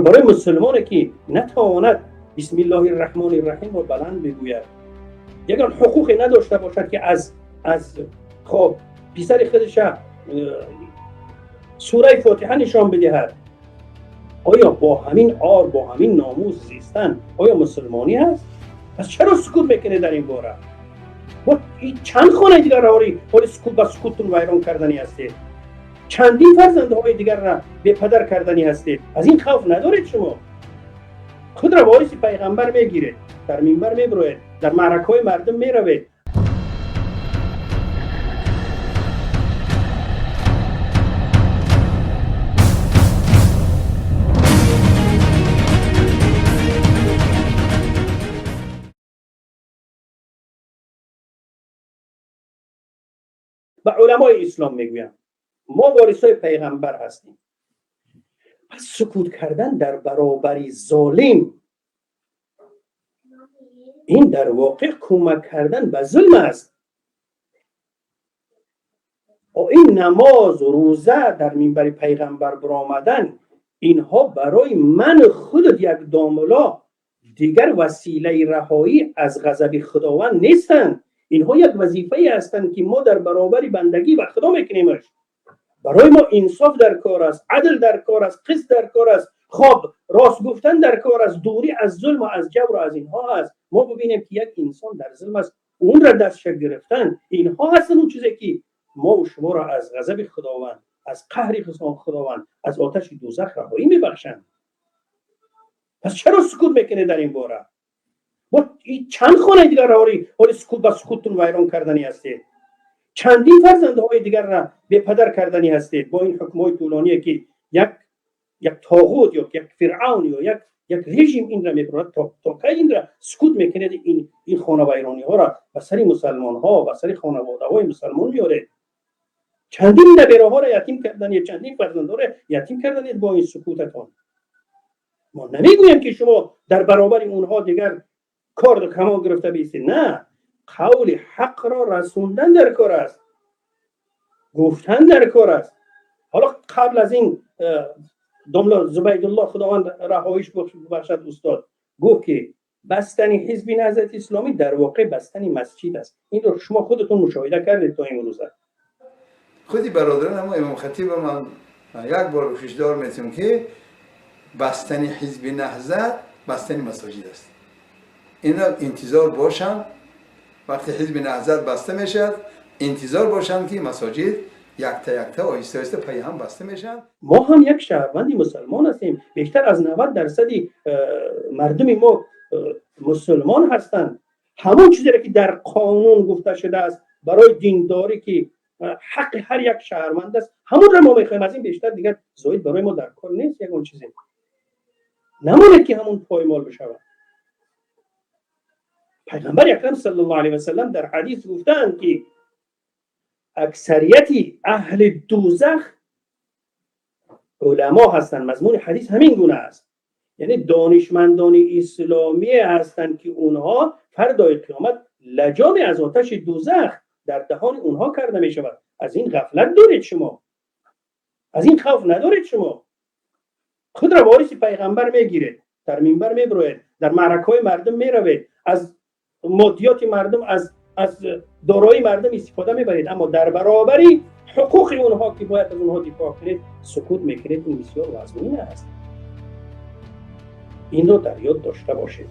Барои мусулмоне ки натавонад бисм аллоҳи арраҳмони арраҳим ро баланд бигӯяд, ягон ҳуқуқе надошта бошад ки аз хоб писари худаш сураи фотиҳа нишон бидиҳад, оё бо ҳамин ор, бо ҳамин номус зистан оё мусулмонӣ аст? Пас чаро сукут мекунед дар ин бора? Чанд хонаи дигарро ҳоли сукут ба сукуттун вайрон карданӣ ҳастед? Чандин фарзандҳои дигарро бепадар карданӣ ҳастед? Аз ин хавф надоред шумо? Худро вориси пайғамбар мегиред, дар минбар мебироед, дар маъракаҳои мардум меравед. Ба уламои ислом мегӯям, мо ворисои пайғамбар ҳастем. Пас сукут кардан дар баробари золим ин дар воқеъ кӯмак кардан ба зулм аст. Ин намоз, рӯза, дар минбари пайғамбар баромадан, инҳо барои ман худат як домуло дигар василаи раҳоӣ аз ғазаби худованд нестанд. Инҳо як вазифае ҳастанд ки мо дар баробари бандагӣ ба худо мекунемаш. Барои мо инсоф дар кор аст, адл дар кор аст, қист дар кор аст, хоб рост гуфтан дар кор аст, дурӣ аз зулм ва аз ҷабр аз инҳо аст. Мо бибинем ки як инсон дар зулм аст, онро дастша гирифтан, инҳо ҳастанд он чизе ки мо ва шуморо аз ғазаби худованд, аз қаҳри худованд, аз оташи дӯзах раҳоӣ мебахшанд. Пас чаро сукут мекунед дар ин бора? Чанд хонаи дигарро ҳоли сукут ба сукуттун вайрон карданӣ ҳастед? Чандин фарзандҳои дигарро бепадар карданӣ ҳастед бо ин ҳукмҳои тӯлоние ки як тоғут ё як фиръавн ё як режим инро мебарад? То кай инро сукут мекунед? Ин хонавайрониҳоро ба сари мусалмонҳо, ба сари хонаводаҳои мусалмон меоред. Чандин набераҳоро ятим карданед, чандин фарзандҳоро ятим карданед бо ин сукутатон. Мо намегӯем ки шумо дар баробари онҳо дигар кор камон гирифта бистед. На, қавли ҳақро расондан дар кор аст, гуфтан дар кор аст. Ҳоло қабл аз ин домла Зубайдулло, худованд раҳоиш бахшад, устод гуфт ки бастани ҳизби наҳзати исломӣ дар воқеъ бастани масҷид аст. Инро шумо худатон мушоҳида кардед то имрӯза. Худи бародарон, ама имом хатиба ман як бор ҳушдор метиҳам ки бастани ҳизби наҳзат бастани масоҷид аст. Ина интизор бошанд, вақте ҳизби наҳзат баста мешавад, интизор бошанд ки масоҷид якта якта оҳиста оҳиста пайи ҳам баста мешаванд. Мо ҳам як шаҳрванди мусалмон ҳастем. Бештар аз 90% мардуми мо мусулмон ҳастанд. Ҳамон чизеро ки дар қонун гуфта шудааст барои диндорӣ ки ҳаққи ҳар як шаҳрванд аст, ҳамонро мо мехоҳем. Аз ин бештар дигар зоид барои мо дар кор нест. Ягон чизе намонед ки ҳамон поймол бишавад. Пайғамбари акрам саллаллоҳу алайҳи васаллам дар ҳадис гуфтаанд ки аксарияти аҳли дӯзах уламо ҳастанд. Мазмуни ҳадис ҳамин гуна аст, яъне донишмандони исломие ҳастанд ки онҳо фардои қиёмат лаҷоме аз оташи дӯзах дар даҳони онҳо карда мешавад. Аз ин ғафлат доред шумо? Аз ин хавф надоред шумо? Худро вориси пайғамбар мегиред, дар минбар мебироед, дар маъракаҳои мардум меравед, аз моддиёти мардум, аз дорои мардум истифода мебаред, аммо дар баробари ҳуқуқи онҳо ки бояд аз онҳо дифоъ кунед, сукут мекунед. Ин бисёр вазмин аст. Инро дар ёд дошта бошед.